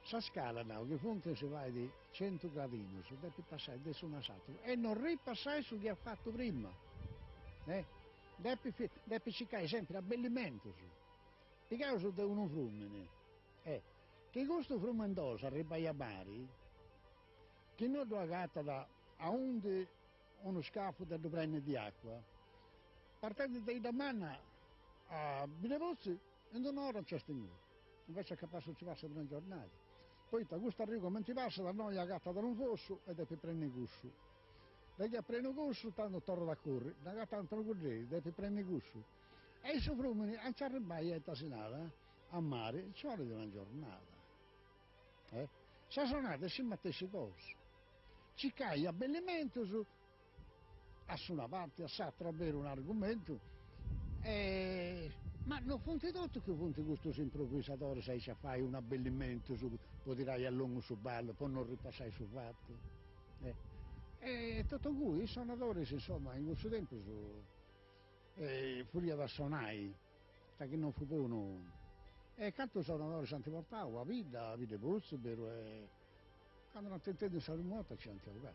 Sa scala, nau, chi funt si fait centu gradinus, depit passai de s'unu a s'aturu e non ripassai su chi at fatu prima, eh, depit depit circai sempri abbellimentus, pigaus de unu frumini, eh, chi custu Frumendosa arribai a mari, chi no ddu agatat aundi unu scafu de ddu preni di acua, partendi de 'Iddamanna a Biddeputzi, In d'un'ora nc'est inguni, invecias capassu nci passat una giornada, poita custu arriu comenti passat innoi agatat unu fossu e depit preni cussu, de chi at prenu cussu tandu torrat a curri, nd'agatat atru cuddei, depit preni cussu, e in su frumini a nci arribai ita si narat a mari nci 'olit una giornada. Eh sa sonada est sa matessi cosa, circai abbellimentus a s'una parti a s'atra beru un'argumentu e ma no funt totus chi funt custus improvisadoris aici a fai un'abbellimentu po tirai a longu su ballu po no ripassai su fatu e e totu ingui is sonadoris insoma in cussu tempus furiat a sonai ca chi non fut bonu e cantu sonadoris ant portau a bidda a Biddeputzi beru e candu ant intendiu sa primu 'orta nci ant 'ogau.